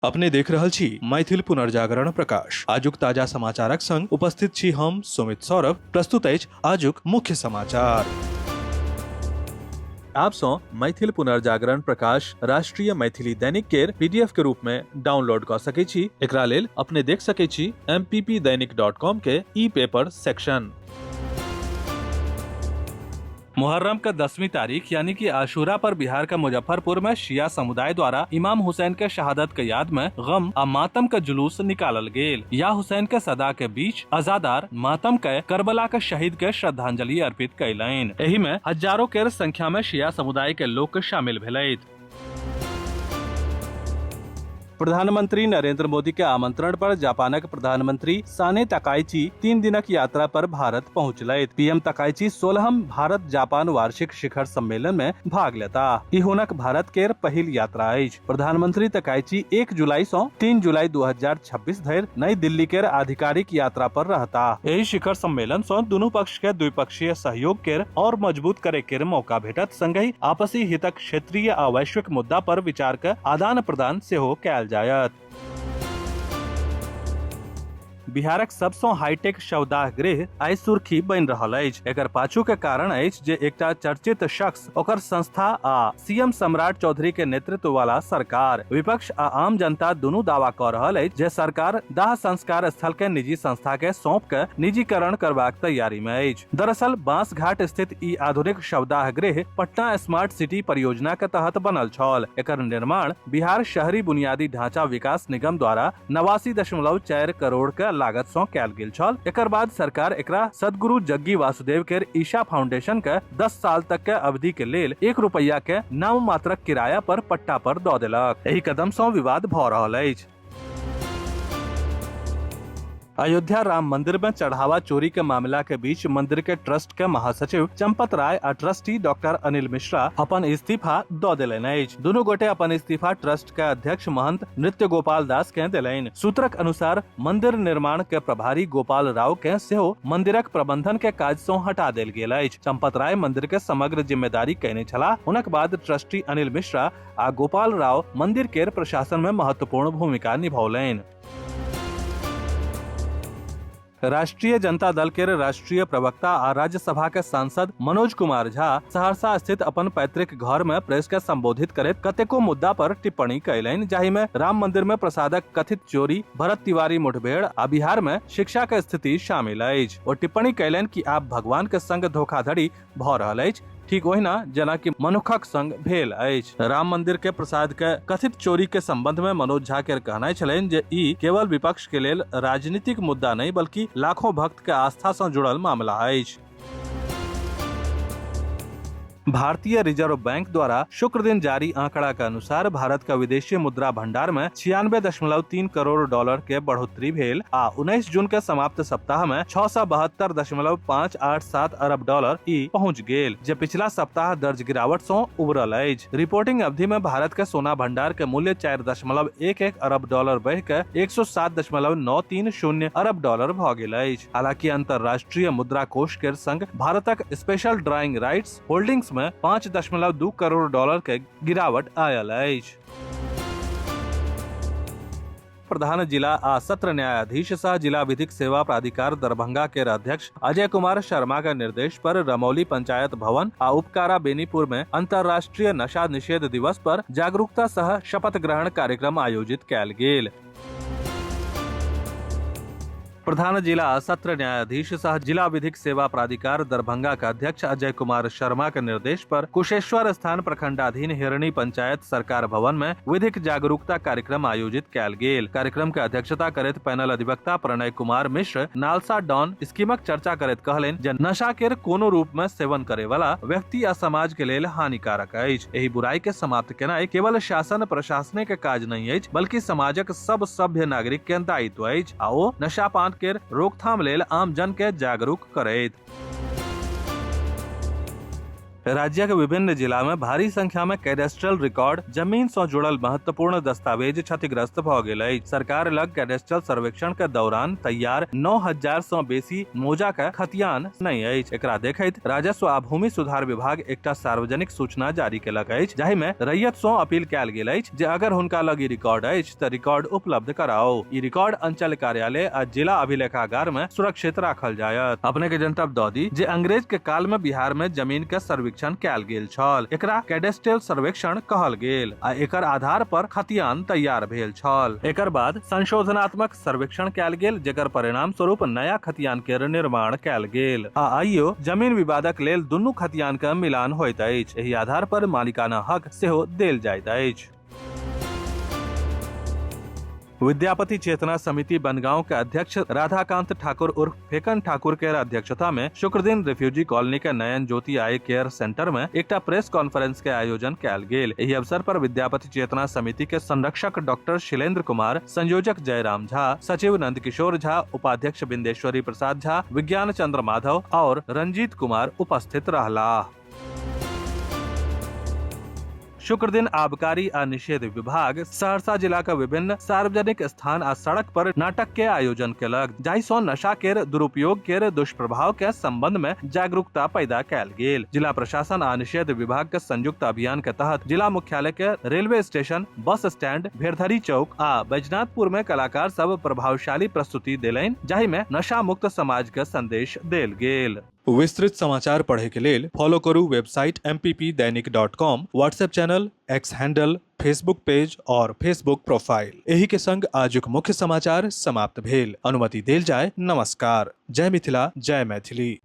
अपने देख रहल छी मैथिल पुनर्जागरण प्रकाश। आजुक ताजा समाचारक संग उपस्थित छी हम सुमित सौरभ। प्रस्तुत अछि आजुक मुख्य समाचार। आप सँ मैथिल पुनर्जागरण प्रकाश राष्ट्रीय मैथिली दैनिक केर पीडीएफ के रूप में डाउनलोड कऽ सकै छी। एकरा लेल अपने देख सकै छी mppdainik.com के ई पेपर सेक्शन। मुहर्रम का 10वीं तारीख यानी कि आशूरा पर बिहार का मुजफ्फरपुर में शिया समुदाय द्वारा इमाम हुसैन के शहादत के याद में गम आ मातम का जुलूस निकालल गेल। या हुसैन के सदा के बीच अजादार मातम के करबला के शहीद के श्रद्धांजलि अर्पित कयलनि। एहि में हजारों के संख्या में शिया समुदाय के लोग शामिल भेलथि। प्रधानमंत्री नरेंद्र मोदी के आमंत्रण पर जापानक प्रधानमंत्री साने तकाइची 3 दिनक यात्रा पर भारत पहुंचलथि। पीएम तकाइची 16हम भारत जापान वार्षिक शिखर सम्मेलन में भाग लेता। ई हुनक भारत केर पहिल यात्रा अछि। प्रधानमंत्री तकाइची 1 जुलाई सँ 3 जुलाई 2026 धरि नई दिल्ली केर आधिकारिक यात्रा पर रहता। एहि शिखर सम्मेलन सँ दुनू पक्ष के द्विपक्षीय सहयोग केर और मजबूत करे केर मौका भेटत, संगहि आपसी हितक क्षेत्रीय आ वैश्विक मुद्दा पर विचार के आदान प्रदान सेहो कयल जायत। बिहारक सबसँ हाईटेक शवदाह गृह आइ सुर्खी बनि रहल अछि। एकर पाछू के कारण अछि जे एकटा चर्चित शख्स, ओकर संस्था आ सीएम सम्राट चौधरी के नेतृत्व वाला सरकार। विपक्ष आ आम जनता दुनू दावा कऽ रहल अछि जे सरकार दाह संस्कार स्थल के निजी संस्था के सौंप के निजीकरण करबाक तैयारी में अछि। दरअसल बांस घाट स्थित ई आधुनिक शवदाह गृह पटना स्मार्ट सिटी परियोजना के तहत बनल छल। एकर निर्माण बिहार शहरी बुनियादी ढांचा विकास निगम द्वारा 89.4 करोड़ के लागत सँ कयल गेल छल। एकर बाद सरकार एकरा सदगुरु जग्गी वासुदेव के ईशा फाउंडेशन के 10 साल तक के अवधि के लेल 1 रुपया के नाम मात्रक किराया पर पट्टा पर दऽ देलक। एहि कदम सँ विवाद भऽ रहल अछि। अयोध्या राम मंदिर में चढ़ावा चोरी के मामला के बीच मंदिर के ट्रस्ट के महासचिव चंपत राय आ ट्रस्टी डॉक्टर अनिल मिश्रा अपन इस्तीफा दऽ देलनि अछि। दुनू गोटे अपन इस्तीफा ट्रस्ट के अध्यक्ष महंत नृत्य गोपाल दास के देलनि। सूत्रक अनुसार मंदिर निर्माण के प्रभारी गोपाल राव के सेहो मंदिरक प्रबंधन के काज सँ हटा देल गेल अछि। चंपत राय मंदिर के समग्र जिम्मेदारी कयने छलाह। हुनक बाद ट्रस्टी अनिल मिश्रा आ गोपाल राव मंदिर केर प्रशासन में महत्वपूर्ण भूमिका निभौलनि। राष्ट्रीय जनता दल के राष्ट्रीय प्रवक्ता आ राज्यसभा के सांसद मनोज कुमार झा सहरसा स्थित अपन पैतृक घर में प्रेस के संबोधित करैत कतेको मुद्दा पर टिप्पणी कयलनि, जाहि में राम मंदिर में प्रसादक कथित चोरी, भरत तिवारी मुठभेड़ आ बिहार में शिक्षा के स्थिति शामिल अछि। ओ टिप्पणी कयलनि कि आब भगवान के संग धोखाधड़ी भऽ रहल अछि, ठीक ओहिना जेना कि मनुखक संग भेल अछि। राम मंदिर के प्रसाद के कथित चोरी के संबंध में मनोज झा के कहनाइ छलनि जे ई केवल विपक्ष के लेल राजनीतिक मुद्दा नहि बल्कि लाखों भक्त के आस्था सँ जुड़ल मामला अछि। भारतीय रिजर्व बैंक द्वारा शुक्र दिन जारी आंकड़ा के अनुसार भारत का विदेशी मुद्रा भंडार में 96.3 करोड़ डॉलर के बढ़ोतरी भेल आ 19 जून के समाप्त सप्ताह में 672.587 अरब डॉलर ई पहुंच गेल, जे पिछला सप्ताह दर्ज गिरावट सँ उबरल अछि। रिपोर्टिंग अवधि में भारत के सोना भंडार के मूल्य 4.11 अरब डॉलर बढ़ि के 107.930 अरब डॉलर भ गेल अछि। हालांकि अंतर्राष्ट्रीय मुद्रा कोष के संग भारतक स्पेशल ड्राइंग राइट्स होल्डिंग्स में 5.2 करोड़ डॉलर के गिरावट आयल अछि। प्रधान जिला आ सत्र न्यायाधीश सह जिला विधिक सेवा प्राधिकार दरभंगा के अध्यक्ष अजय कुमार शर्मा के निर्देश पर रमौली पंचायत भवन आ उपकारा बेनीपुर में अंतर्राष्ट्रीय नशा निषेध दिवस पर जागरूकता सह शपथ ग्रहण कार्यक्रम आयोजित कयल गेल। प्रधान जिला सत्र न्यायाधीश सह जिला विधिक सेवा प्राधिकार दरभंगा के अध्यक्ष अजय कुमार शर्मा के निर्देश पर कुशेश्वर स्थान प्रखंडाधीन हिरणी पंचायत सरकार भवन में विधिक जागरूकता कार्यक्रम आयोजित कयल गेल। कार्यक्रम के अध्यक्षता करैत पैनल अधिवक्ता प्रणय कुमार मिश्र नालसा डॉन स्कीमक चर्चा करैत कहलनि जे नशा केर कोनो रूप में सेवन करे वाला व्यक्ति आ समाज के लेल हानिकारक अछि। एहि बुराई के समाप्त केनाइ केवल शासन प्रशासने के काज नहि अछि बल्कि समाजक सब सभ्य नागरिक के दायित्व अछि आ ओ नशापान के रोकथाम लेल आम जन के जागरूक करैत। राज्यक विभिन्न जिला में भारी संख्या में कैडेस्ट्रल रिकॉर्ड जमीन सं जुड़ल महत्वपूर्ण दस्तावेज क्षतिग्रस्त भ गेल अछि। सरकार लग कैडेस्ट्रल सर्वेक्षण के दौरान तैयार 9000 सं बेसी मौजा के खतियान नहि अछि। एकरा देखैत राजस्व आ भूमि सुधार विभाग एकटा सार्वजनिक सूचना जारी केलक अछि, जाहि में रैयत सं अपील कयल गेल अछि जे अगर हुनका लग ई रिकॉर्ड अछि त रिकॉर्ड उपलब्ध कराओ। ई रिकॉर्ड अंचल कार्यालय आ जिला अभिलेखागार में सुरक्षित राखल जायत। अपने के जनतब द दी जे अंग्रेज के काल में बिहार में जमीन के सर्वेक्षण कयल गेल छल। एकरा कैडेस्ट्रल सर्वेक्षण कहल गेल आ एकर आधार पर खतियान तैयार भेल छल। एकर बाद संशोधनात्मक सर्वेक्षण कयल गेल, जेकर परिणाम स्वरूप नया खतियान के निर्माण कयल गेल आ आइयो जमीन विवादक लेल दुनू खतियान के मिलान होइत अछि। एहि आधार पर मालिकाना हक सेहो देल जाइत अछि। विद्यापति चेतना समिति बनगांव के अध्यक्ष राधाकांत ठाकुर उर्फ फेकन ठाकुर के अध्यक्षता में शुक्र दिन रिफ्यूजी कॉलोनी के नयन ज्योति आई केयर सेंटर में एकटा प्रेस कॉन्फ्रेंस के आयोजन कयल गेल। एहि अवसर पर विद्यापति चेतना समिति के संरक्षक डॉक्टर शिलेंद्र कुमार, संयोजक जयराम झा, सचिव नंदकिशोर झा, उपाध्यक्ष बिंदेश्वरी प्रसाद झा, विज्ञान चंद्र माधव और रंजीत कुमार उपस्थित रहलाह। शुक्र दिन आबकारी आ निषेध विभाग सहरसा जिला के विभिन्न सार्वजनिक स्थान आ सड़क पर नाटक के आयोजन केलक, जाहि सं नशा केर दुरुपयोग केर दुष्प्रभाव के संबंध में जागरूकता पैदा कयल गेल। जिला प्रशासन आ निषेध विभाग के संयुक्त अभियान के तहत जिला मुख्यालय के रेलवे स्टेशन, बस स्टैंड, भेड़धरी चौक आ बैजनाथपुर में कलाकार सब प्रभावशाली प्रस्तुति देलनि, जाहि में नशा मुक्त समाज के संदेश देल गेल। विस्तृत समाचार पढ़े के लेल फॉलो करू website mppdainik.com, WhatsApp channel, X handle, Facebook page और फेसबुक प्रोफाइल। एही के संग आजुक मुख्य समाचार समाप्त भेल। अनुमति देल जाय। नमस्कार। जय मिथिला, जय मैथिली।